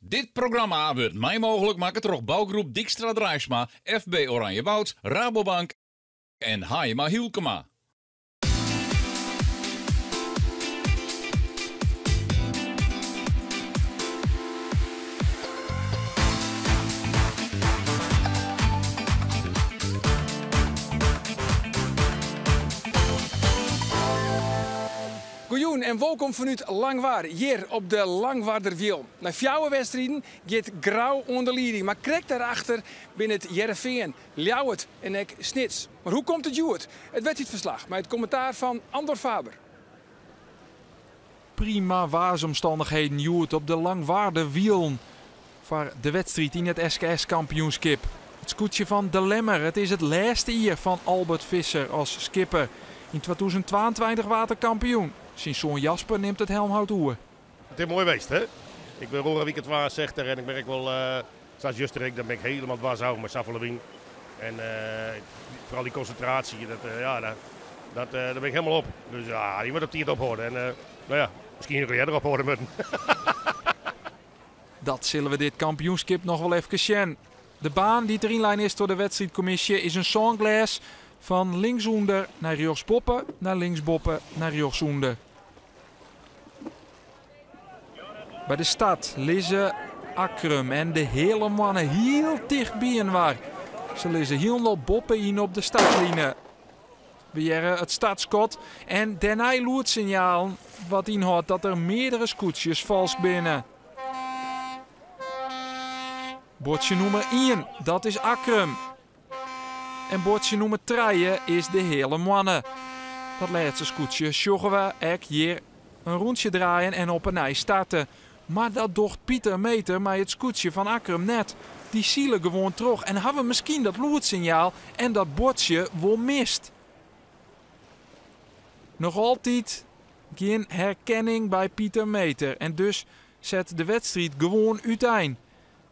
Dit programma wurdt mei mooglik makke troch bougroep Dykstra Draisma, FB Oranjewoud, Rabobank en Haaima Hylkema. Goejûn en wolkom fanút Langwar, hjir op de Langwarderwiel. Nei fjouwer wedstriden giet Grou oan de lieding, mar krekt dêrachter binne it Hearrenfean, Ljouwert en ek Snits. Mar hoe komt it hjoed? It wedstriidferslach mei it kommentaar fan Andor Faber. Prima waarsomstannichheden hjoed op de Langwarderwielen foar de wedstriid yn it SKS-kampioenskip. It skûtsje fan De Lemmer, it is it lêste jier fan Albert Visser as skipper. Yn 2022 waard er kampioen. Syn soan Jasper nimt it helmhout oer. It is moai west, hè? Ik bin oare wike 62 en ik merk wol, sa as juster ek, dan bin ik hielendal dwers ôf mei safolle wyn. En foaral dy konsintraasje, dat, ja, dat, dat, daar bin ik hielendal op. Dus ja, je moat op tiid ophâlde. En no ja, miskien hie ik al earder ophâlde moatten. Dat sille we dit kampioenskip noch wol efkes sjen. De baan dy't deryn lein is troch de wedstriidkommisje is in sânglês fan linksûnder nei rjochtsboppe nei linksboppe nei rjochtsûnder. By de start lizze Akkrum en de Heale Moanne hiel ticht byinoar. Se lizze hielendal boppe-yn op de startline. We hearre it startskot en dêrnei lûdssinjalen, wat ynhâldt dat der meardere skûtsjes falsk binne. Buordsje nûmer ien, dat is Akkrum. En buordsje nûmer trije is de Heale Moanne. Dat lêste skûtsje sjogge we ek hjir in rûntsje draaien en op 'e nij starte. Mar dat docht Pieter Meeter mei it skûtsje fan Akkrum net. Dy sile gewoan troch en hawwe miskien dat lûdssinjaal en dat buordsje wol mist. Noch altyd gjin herkenning by Pieter Meeter en dus set de wedstriid gewoan útein.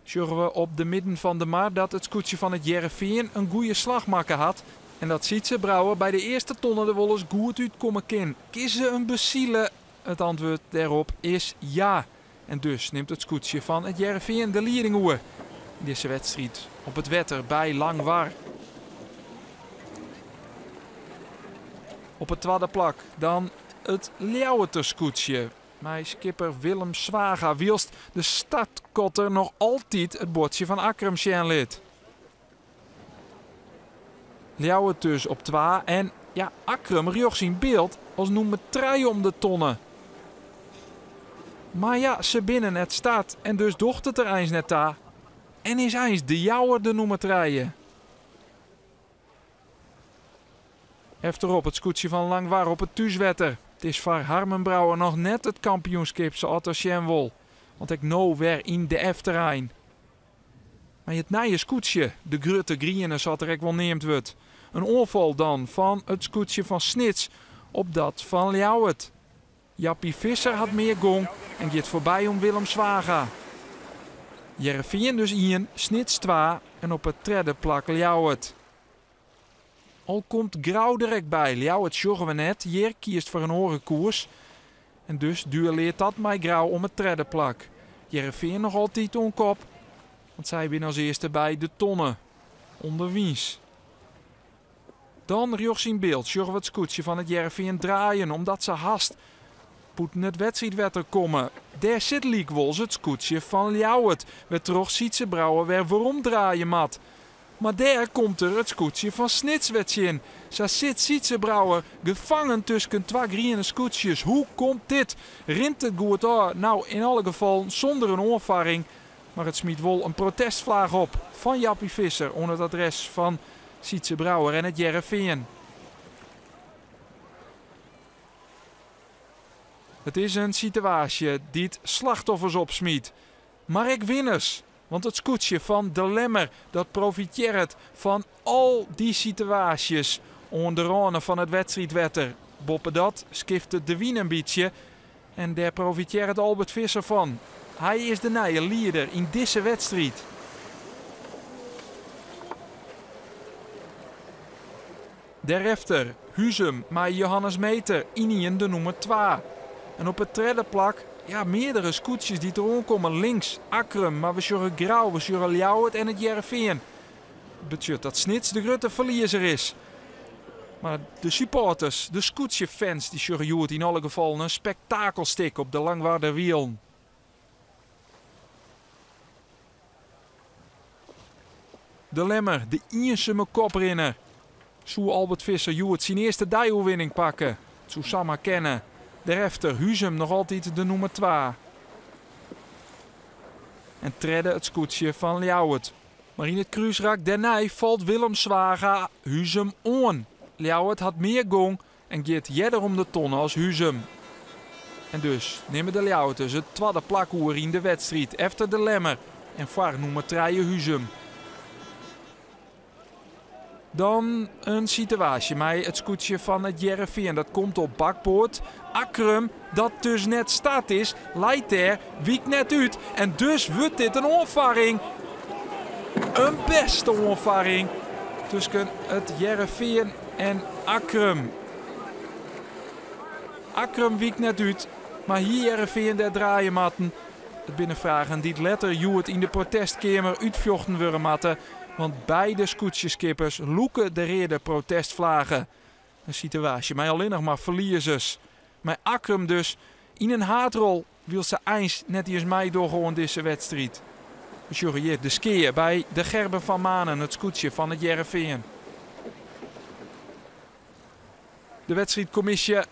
Sjogge we op de midden fan de mar dat it skûtsje fan It Hearrenfean in goeie slach makke hat en dat Sytze Brouwer by de earste tonne der wolris goed útkomme kin. Kin se him besile? It antwurd dêrop is ja. En dus nimt it skûtsje fan It Hearrenfean de lieding oer yn dizze wedstriid op it wetter by Langwar. Op it twadde plak dan it Ljouwerter skûtsje mei skipper Willem Zwaga, wylst de startkotter noch altyd it buordsje fan Akkrum sjen lit. Ljouwert dus op twa en ja, Akkrum rjochts yn byld as nûmer trije om de tonne. Mar ja, se binne net start en dus docht it der eins net ta en is eins De Jouwer de nûmer trije. Efterop it skûtsje fan Langwar op it thúswetter. It is foar Harmen Brouwer noch net it kampioenskip sa't er sjen wol, want ek no wer yn de efterein. Mei it nije skûtsje, de Grutte Griene sa't er ek wol neamd wurdt. In oanfal dan fan it skûtsje fan Snits op dat fan Ljouwert. Jappie Visser hat mear gong en giet foarby oan Willem Zwaga. Hearrenfean dus ien, Snits twa en op it tredde plak Ljouwert. Al komt Grou der ek by, Ljouwert sjogge we net, hjir kiest foar in oare koers. En dus duelleart dat mei Grou om it tredde plak. Hearrenfean noch altyd oan kop, want sy binne as earste by de tonne ûnderwyns. Dan rjochts yn byld sjogge we it skûtsje fan It Hearrenfean draaien omdat se hast bûten it wedstriidwetter komme. Dêr sit lykwols it skûtsje fan Ljouwert, wêrtroch Sytze Brouwer wer werom draaie moat. Mar dêr komt der it skûtsje fan Snits wer tsjin. Sa sit Sytze Brouwer gefangen tusken twa griene skûtsjes. Hoe komt dit? Rint it goed ôf? No, yn alle gefallen sûnder in oanfarring. Mar it smyt wol in protestflaach op fan Jappie Visser oan it adres fan Sytze Brouwer en It Hearrenfean. It is in situaasje dy't slachtoffers opsmyt, mar ek winners. Want it skûtsje fan De Lemmer dat profitearret fan al dy situaasjes oan de râne fan it wedstriidwetter. Boppedat skiftet de wyn in bytsje en dêr profitearret Albert Visser fan. Hy is de nije lieder yn dizze wedstriid. Dêrefter Huzum mei Johannes Meeter ynienen de nûmer twa. En op it tredde plak Ja, meardere skûtsjes dy't deroan komme. Links Akkrum, mar we sjogge Grou, we sjogge Ljouwert en it Hearrenfean. It betsjut dat Snits de grutte ferliezer is. Mar de supporters, de skûtsjefans, dy sjogge hjoed yn alle gefallen in spektakelstik op de Langwarder Wielen. De Lemmer, de iensume koprinner. Soe Albert Visser hjoed syn earste deioerwinning pakke? It soe samar kinne. Dêrefter Huzum noch altyd de nûmer twa. En tredde it skûtsje fan Ljouwert. Mar yn it krúsrak dêrnei falt Willem Zwaga Huzum oan. Ljouwert hat mear gong en giet earder om de tonne as Huzum. En dus nimme de Ljouwerters it twadde plak oer yn de wedstriid efter de Lemmer en foar nûmer trije Huzum. Dan in situaasje mei it skûtsje fan it Hearrenfean. Dat komt op bakboard. Akkrum, dat dus net start is, leit dêr, wykt net út. En dus wurdt dit in oanfarring. In bêste oanfarring tusken it Hearrenfean en Akkrum. Akkrum wykt net út, mar hie Hearrenfean dêr draaie moatten? It binne fragen dy't letter hjoed yn de protestkeamer útfjochten wurde moatte, want beide skûtsjeskippers lûke de reade protestflage. In situaasje mei allinnich mar ferliezers. Mei Akkrum dus yn in haadrol, wylst se eins net iens meidogge oan dizze wedstriid. We sjogge hjir de skea by de Gerben van Manen, it skûtsje fan it Hearrenfean. De wedstriidkommisje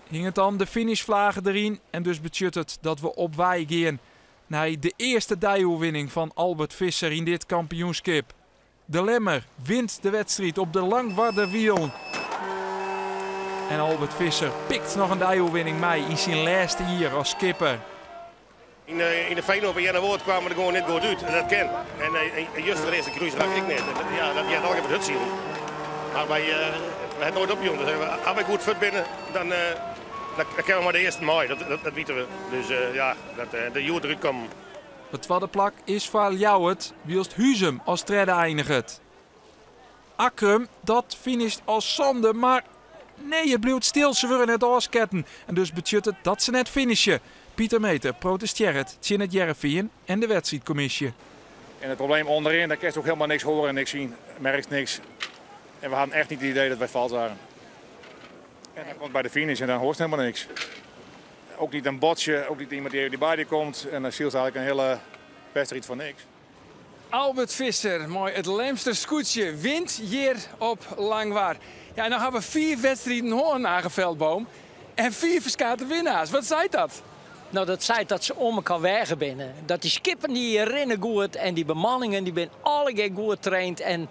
hinget dan de finishflage deryn en dus betsjut it dat we op wei gean nei de earste deioerwinning fan Albert Visser yn dit kampioenskip. De Lemmer wint de wedstriid op de Langwarder Wielen. En Albert Visser pikt noch in deioerwinning mei yn syn lêste jier as skipper. Yn de Veenhoop en Earnewâld kwamen we der gewoan net goed út. En dat kin. En juster de earste krúsrak ek net. Ja, dat heart allegear by it hurdsilen. Mar wy ha it noait opjûn. Dus as wy goed fuort binne, dan kinne we mei de earsten mei. Dat witte we. Dus ja, dat de hjoed derút kommen. It twadde plak is foar Ljouwert, wylst Huzum as tredde einiget. Akkrum, dat finisht as sânde, mar nee, it bliuwt stil, se wurde net ôfsketten en dus betsjut it dat se net finishe. Pieter Meeter protestearret tsjin it Hearrenfean en de wedstriidkommisje. En it probleem ûnderyn, dêr kinst ook hielendal niks hoare en niks sjen, merkst niks. En we hadden echt niet het idee dat wij vals waren. En dan komt by de finish en dan hoarst helemaal niks. Ook niet in botsje, ook niet iemand die even by dy komt. En dan sylst eigenlijk in hiele wedstriid foar niks. Albert Visser mei it Lemster skûtsje wint hjir op Langwar. Ja, en dan hawwe we fiif wedstriden hân, Age Veldboom. En fiif ferskate winnaars. Wat seit dat? No, dat seit dat se oan elkoar weage binne. Dat dy skippen dy rinne goed en dy bemanningen dy binne allegear goed traind. En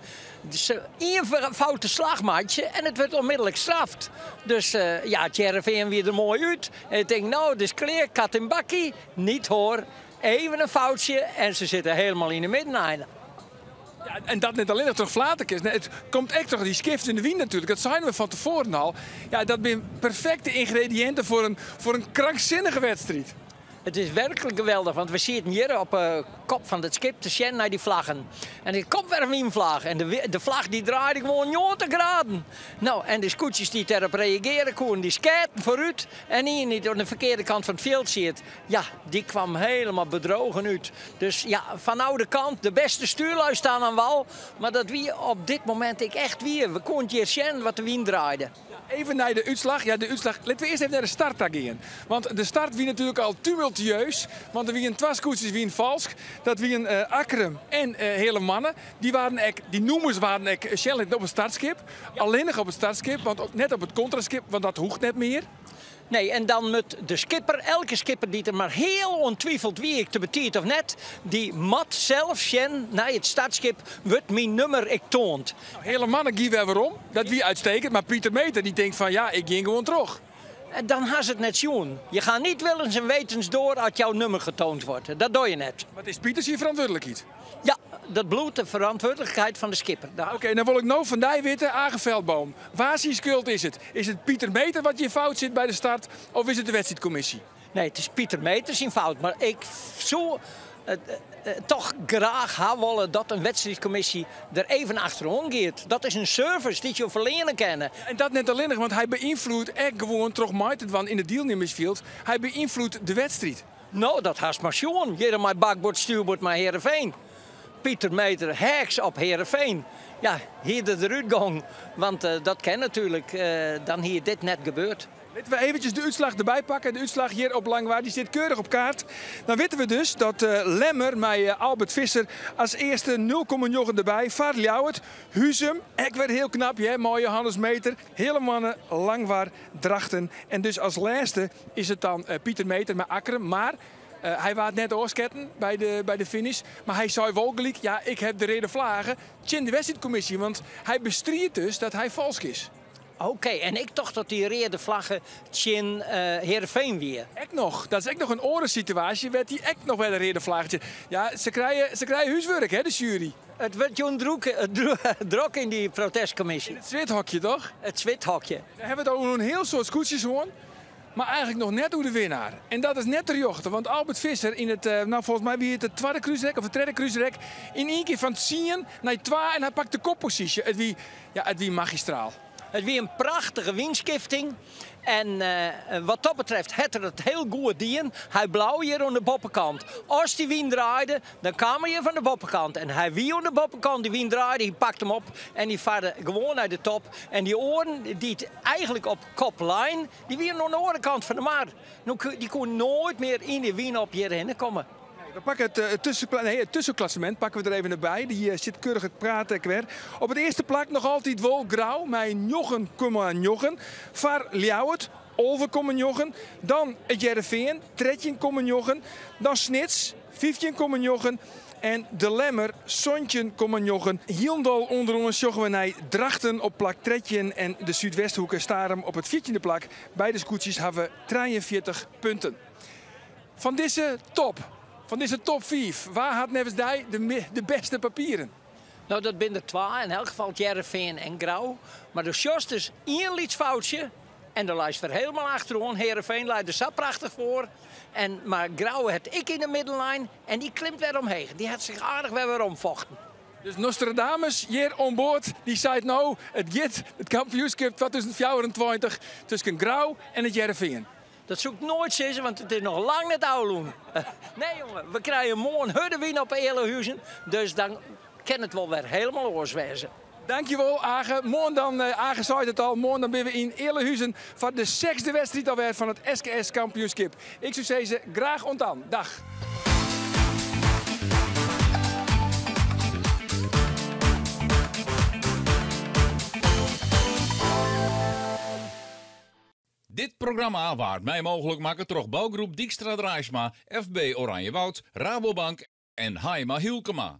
se ien foute slach meitsje en it wurdt onmiddellik straft. Dus ja, it Hearrenfean wie der moai út. En ik tink, no, it is klear, kat in bakkie. Niet hoor. Even in foutsje en se sitte hielendal yn de middenein. Ja, en dat net allinnich troch flaterkes. Nee, it komt ek troch dy skiftende wyn natuerlik. Dat seinen we fan tefoaren al. Ja, dat binne perfekte yngrediïnten foar in kranksinnige wedstriid. It is werklik geweldich, want we sieten hjir op de kop fan it skip te sjen nei dy flaggen. En der komt wer in wynflach en de flach dy draaide gewoan 90 graden. No, en de skûtsjes dy't dêrop reagearje koenen, dy skeaten foarút. En ien dy't oan de ferkearde kant fan it fjild siet, ja, dy kwam hielendal bedrogen út. Dus ja, fanôf de kant, de beste stuurlui staan aan wal. Mar dat wie op dit momint ek echt wier. We koenen hjir sjen wat de wyn draaide. Even nei de útslach. Ja, de útslach. Litte we earst even nei de start ta gean. Want de start wie natuerlik al tumultueus. Want der wienen twa skûtsjes wienen falsk. Dat wienen Akkrum en Heale Moanne. Dy waarden ek, dy nûmers waarden ek sjen litten op it startskip. Allinnich op it startskip, want net op it kontraskip, want dat hoecht net mear. Nee, en dan moat de skipper, elke skipper dy't der mar hiel oan twifelt wie ik te betiid of net, dy moat sels sjen nei it startskip, wurdt myn nummer ek toand. No, Heale Moanne gie wer werom, dat wie uitstekend, mar Pieter Meeter dy tinkt fan ja, ik gean gewoan troch. En dan ha se it net sjoen. Je gaan niet willens en wetens door as jouw nummer getoond wordt. Dat doe je net. Mar it is Pieter syn ferantwurdlikheid. Ja, dat bliuwt de ferantwurdlikheid fan de skipper. Oké, dan wol ik no fan dy witte, Age Veldboom. Wa syn skuld is it? Is it Pieter Meeter wat hjir fout sit by de start of is it de wedstriidkommisje? Nee, it is Pieter Meeter syn fout. Mar ik soe Toch graach ha wolle dat in wedstriidkommisje der even achteroan giet. Dat is in service dy't jo ferliene kinne. En dat net allinnich, want hy beynfloedet ek gewoan troch mei te dwaan yn it dielnimmersfjild, hy beynfloedet de wedstriid. No, dat hast mar sjoen hjir mei bakboard stuurboard mei Heerenveen. Pieter Meeter heaks op Heerenveen. Ja, hie der derút gong, want dat kin natuerlik, dan hie dit net gebeurd. Litte we eventjes de útslach derby pakke. De útslach hjir op Langwar dy stiet keurich op kaart. Dan witte we dus dat Lemmer mei Albert Visser as earste 0,9 derby foar Ljouwert. Huzum, ek wer hiel knap hear, mei Johannes Meeter. Heale Moanne, Langwar, Drachten. En dus as lêste is it dan Pieter Meeter mei Akkrum. Mar hy waard net ôfsketten by de finish. Mar hy sei wol gelyk, ja, ik heb de reade flage tsjin de wedstriidkommisje. Want hy bestriidt dus dat hy falsk is. Oké, en ik tocht dat dy reade flagge tsjin Heerenveen wie. Ek noch. Dat is ek noch in oare situaasje wêr't dy ek noch wer de reade flagge tsjin. Ja, se krije, se krije húswurk, hè, de sjuery. It wurdt jûn drok yn dy protestkommisje. Yn it swithokje, toch? It swithokje. We hawwe it al oer in hiel soad skûtsjes hân, mar eigenlik noch net oer de winnaar. En dat is net terjochte, want Albert Visser yn it, no folgens my wie it it twadde krúsrek of it tredde krúsrek, yn ien kear fan tsien nei twa en hy pakt de kopposysje. It wie, ja, it wie magistraal. It wie in prachtige wynskifting en wat dat betreft hat er it hiel goed dien. Hy bleau hjir oan de boppekant. As dy wyn draaide, dan kaam er hjir fan de boppekant. En hy wie oan de boppekant, dy wyn draaide, hy pakte him op en hy farde gewoan nei de top. En dy oaren dy't eigenlik op kop lein, dy wienen oan de oare kant fan de mar. Dy koenen noait mear yn de wyn op hjirhinne komme. We pakke it, nee, it tuskenklassemint pakke we der even by. Dy sit keurich it praat ek wer. Op it earste plak noch altyd wol Grou mei 9,9. Foar Ljouwert 11,9. Dan it Hearrenfean 13,9. Dan Snits 15,9. En De Lemmer 17,9. Hielendal ûnderoan sjogge we nei Drachten op plak 13 en de Súdwesthoeke Starum op it 14e plak. Beide skûtsjes hawwe 43 punten. Fan dizze top, fan dizze top 5, wa hat neffens dy de bêste papieren? No, dat binne der twa, yn elk gefal Hearrenfean en Grou. Mar do sjochst dus ien lyts foutsje en dan leist wer helemaal achteroan. Hearrenfean leit der sa prachtich foar. En, mar Grou hat ek yn de middenlijn en dy klimt wer omheech. Dy hat sich aardich wer weromfochten. Dus Nostradamus hjir oan board, dy seit no, it giet it kampioenskip 2024 tusken Grou en it Hearrenfean. Dat soe ik noait sizze, want it is noch lang net ôfrûn. Nee jonge, we krije moarn hurde wyn op Ealahuzen, dus dan kin it wol wer helemaal oars wêze. Dankjewol Age. Moarn dan, Age seit it al, moarn dan binne we yn Ealahuzen foar de sechsde wedstriid alwer fan it SKS kampioenskip. Ik soe sizze, graach oant dan. Dag. Dit programma waard mei mooglik makke troch bougroep Dijkstra Draisma, FB Oranjewoud, Rabobank en Haima Hylkema.